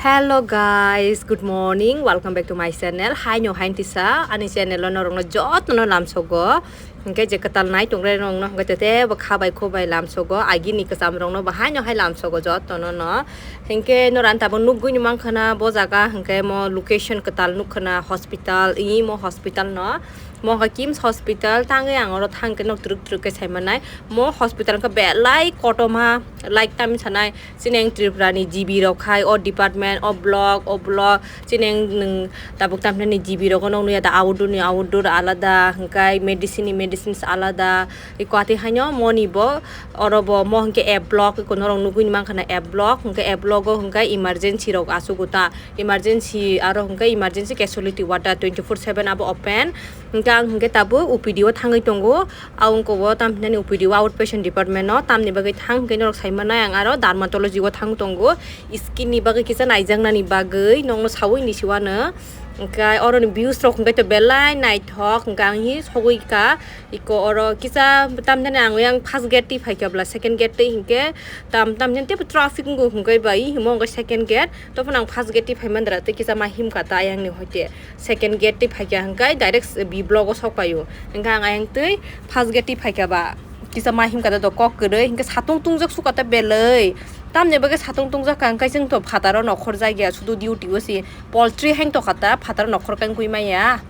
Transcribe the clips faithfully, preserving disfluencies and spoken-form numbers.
Hello guys, good morning, welcome back to my channel. Hai no hai tisa, ani channel o norokno jotono lamsogo. Hingke je kwtal nai tongre norokno hingke tete bo khabai khobai lamsogo. Agini kwcham rokno bo hai no hai lamsogo jotono no. Hingke noran tabuk nukgwi ni mankha na bo jaga hingke mo location kwtal nukha na hospital, imo hospital no. Mo hingke KIMS hospital tangwi ang oro thangke nok twrwk twrwk ke saimanai. Mo hospital hingke belai kotorma, like tami sanai. Chini ang Tripura ni G B rok khai, o department, o block, o block, chini ang nwng tabuk tamni ni G B rogo nukya da, outdoor ni outdoor alada, hingkai medicine ni medicines alada, i kwatwi haino moni bo, oro bo mo hingke A block, iko norok nugwi mankha na A block, hingke A block o hingke emergency rok asugwi ta, emergency aro hingke emergency casualty ward da twenty four seven abo open, hingke ang hingke tabuk O P D o thangwi tongo. Ang wngkha o tamhinani O P D o outpatient department o tamni bagwi thang hwnkhe norok saimanai ang aro dermatology o thang tongo, skin ni bagwi kisa naijaknani bagwi nokno sawi ni siwano. Hwnkhe oroni views rok hwnkhe to belai naithok hwnkhe ang hi sogwi kha iko oro kisa tamhinani ang yang first gate twi phaikha bwla second gate twi hwnkhe tam tamhinani teibo traffic wngkha hwnkhe bai himo hwnkhe second gate. Toboni ang first gate twi phaimandra tei kisa ma himkha ta ayang ni hoite second gate twi phaikha hwnkhe direct B block o sok paio hwnkhe ang ayang twi first gate twi phaikha ba kisa ma himkha ta do kok kwrwi hwnkhe satung tungjak sukha ta belai tamni bagwi satung tungjak kha hwnkhe chwng to phataro nokhor jakya sudu duty o se poultry hang tokha ta phataro nokhor kang kwi maya.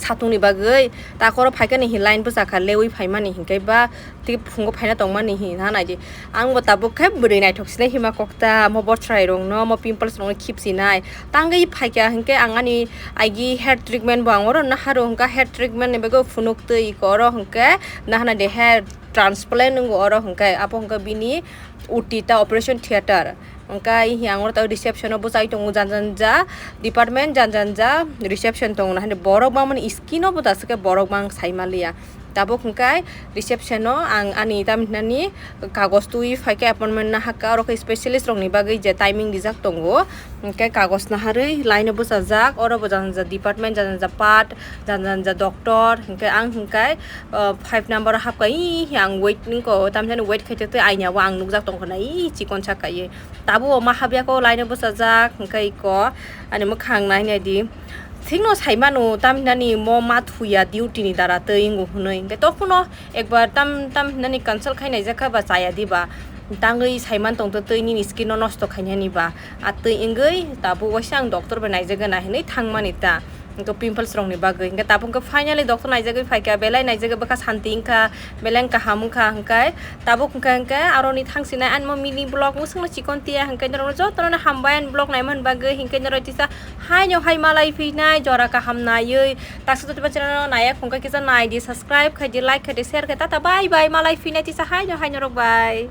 Satungni bagwi takoro phaikani hi line bwsa kha lewi phaimani hinkhe ba tei phungo phaina tongmani hi na naidi. Ang bo tabuk khe bwrwi naithok sinai hima kokta mo botrai rokno mo pimples rokno khip sinai tangwi phaikha hinkhe ang ani agi hair treatment bo ang oro naharo hinkhe hair treatment ni bagwi phunuk twi iko oro hinkhe nahana de hair transplant wngo oro hinkhe abo hinkhe bini uti ta operation theater. Hwnkhe hiya ang oro reception o bwchai tongo janja janja department janja janja reception tongo na hinwi borok bangmani skin o bo ta swkhe borok bang sai manliya. Tabuk hwnkhe reception o ang ani tamhinani kagoj twi phaikhe appointment nahakha oro khe specialist rokni bagwi je timing rijak tongo hwnkhe kagoj naharwi line o bwchajak oro bo janja janja department janja janja part janja janja doctor hwnkhe ang hwnkhe five number o hapkha ih ang wait wngkha tamhinani wait khaitwi aina o ang nukjak tongkha na ih chikon sakha ih. Tabuk o ma habya kok line o bwchajak hwnkhe iko ani mwkhang nai nai di. Thikno sai mano tam hinani mo ma thuya duty ni dara twi wngo hwnwi hwnkhe tokhuno ekbar tam tam hinani cancel khai naijak kha ba chaya di ba tangwi sai man tong twi nini skin no nosto khainani ba a twi wngwi tabuk waisa ang doctor bai naijak gana hinwi thang mani ta. Hwnkhe pimples rokni bagwi hwnkhe tabuk hwnkhe finally doctor naijagwi phaikha belai naijagwi bwkha santi wngkha belai kaham wngkha hwnkhe tabuk hwnkhe hwnkhe aroni thangsinai ani mo mini vlog mwswkno chikon tiya hwnkhe norokno jotono hambai ani vlog naimani bagwi hwnkhe norok tisa haino hai malai phinai jora kaham naiwi taksa jotoba channel no naiya hwnkhe kisa naidi subscribe khaidi like khaidi share khai tata bye bye malai phinai tisa haino hai norok bai.